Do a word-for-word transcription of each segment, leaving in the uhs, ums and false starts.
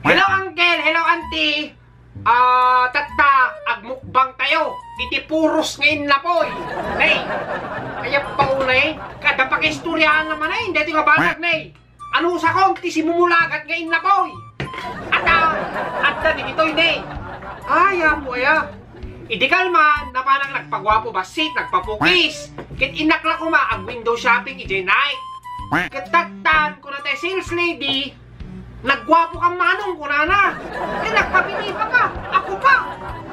Hello, uncle! Hello, auntie! Ah, tatta, agmukbang tayo. Iti puros nga innapoy. Nay, kaya pa unay, kada pakiistoryahan naman ay, hindi ito nga banag, nay. Ano sa kon ti simumulagat nga innapoy? Ata, adda di ditoy, nay. Ay, apo, aya. Idi kalman, napanang nagpaguapo bassit, nagpapukis. Ket innak la koma, ag-window shopping, ijay night. Ket tattan, kuna tay sales lady, nagguapo kan manong, kunana. Ket nagpapilipa ka, ako pa.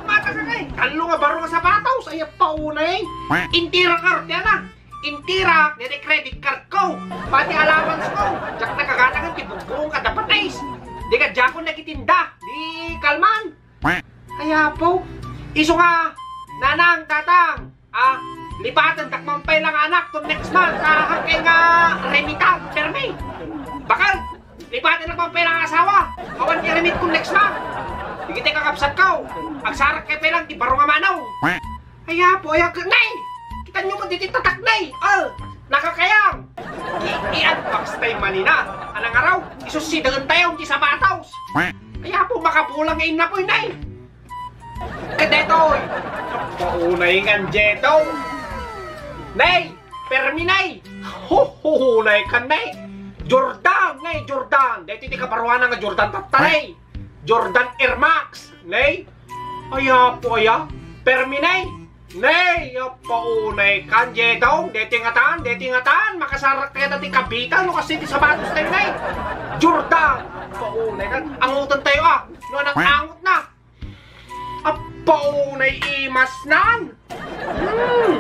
Mata ka kay, tallo nga baro nga sapatos, ay paunay. Intira ka, tiana. Intira, dede credit card ko. Pati allowance ko. Diak nakaganakan ti bugbuong kada patis. Di ka diakon nagitinda. Di kalman. Ay, apo. Isu nga, nanang, tatang. Ah, lipaten tak man pay lang anak to next month. Ah, hangkay nga remitan, permi. Bakal, lipaten tak man pay lang asawa. Awan ti remit ko next month. Digiti kakabsat ko. Agsarak kay pay lang ti baro nga manong. Ay, apo, ay, ag-, nay! Kita nyo mo, diti tatak, nay! Oh, nakakayang! I-, i-unbox tayo manina. Anang araw, isusidaen tayo, ti sapatos. Ay, apo, makabulang nga innapoy, nay! Kadetoy! Paunay nga, Jeto! Nay! Permi, nay! Ho, ho, ho, nay, kan, nay! Jordan, nay, Jordan! Dito ti kaparuanan nga Jordan, tatta, nay! Jordan Air Max, nay! Ay, apo, aya! Permi, nay! Nay, paunay kan, Jetong, deti ngatan, deti ngatan, makasarak kaya dati kabitan, no kasi ti sapatos tayo, nay. Jordan, paunay kan, angutan tayo, ah. No, anang angot na. Ah, paunay imas nan. Hmm.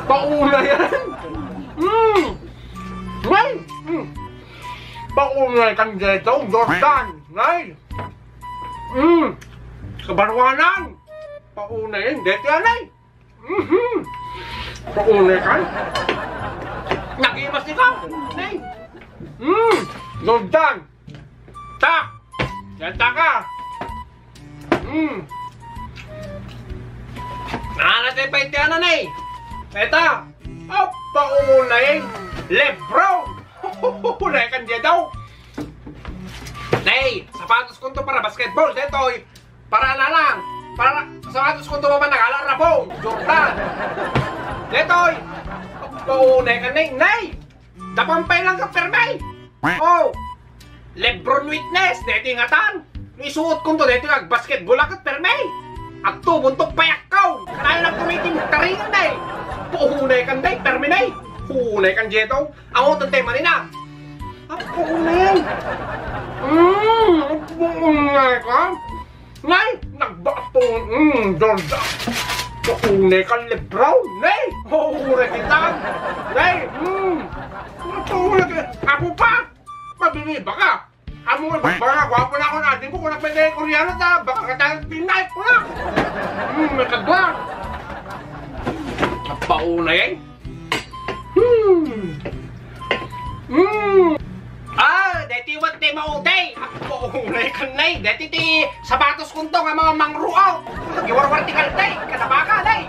Paunay yan. Hmm. Nay, hmm. Paunay kan, Jetong, Jordan, nay. Hmm. Kabarwanan. Paunay yan, deti anay. Mhm. Paunay kan. Nagimas ni ka. Nay. Hmm. Jordan. Tak. Yan taka. Hmm. Nana tayo pa iti ano, nay. Eta. Apa unay. Lebron. Unay kan dia daw. Nay, sapatos ko to para basketball. Detoy. Para na lang. Para sapatos ko to man nagala rabong. Jordan. Detoy. Paunay kan, nay. Nay. Dapampay lang ka, permi. Oh. Lebron witness, deti ngatan. Isuot ko to, deti nagbasketball akat, permi. Agtubon to payakkaw. Kanayon lang tumitin, taringan, nay. Paunay kan, day, permi, nay. Paunay kan, Jeto. Ang utang tayo manina. Apo, nay. Mm, apo, nay ka. Nay, nagbato, mm, Jordan. Paunay kan Lebron, nay. Paunay kita. Nay, mm. Paunay ka. Ako pa. Mabili ba ka? Amo nga, baka gwapo na ako na, di ko, kung nagpwede Koreano ta, baka katang pinay ko na. Mm, may kadwa. Paunay, eh. Hmm. Hmm. Ah, deti wat ti mauday. Apo, unay kan, nay. Deti ti sapatos ko to nga mga mangruaw. Giwarwar ti kaltay, kada baka, nay.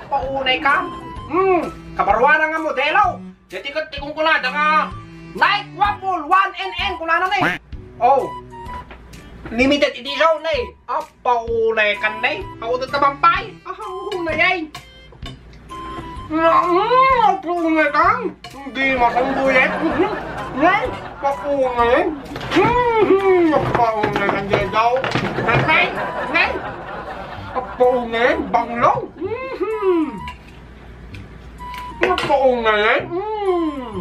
Paunay ka. Hmm. Kabaruan nga modelo. Deti ket ti kunkunada nga Nike Waffle one N N kunana, nay. Oh. Limited edition, nay. Apo, unay kan, nay. Ako to tabampay. Ah, unay, ay. Mm, paunay kan. Hindi masambuyan. Mhm. Nay, paunay. Mhm, paunay kan, Jeto. Nay, nay. Paunay, banglo. Mhm. Paunay. Mm.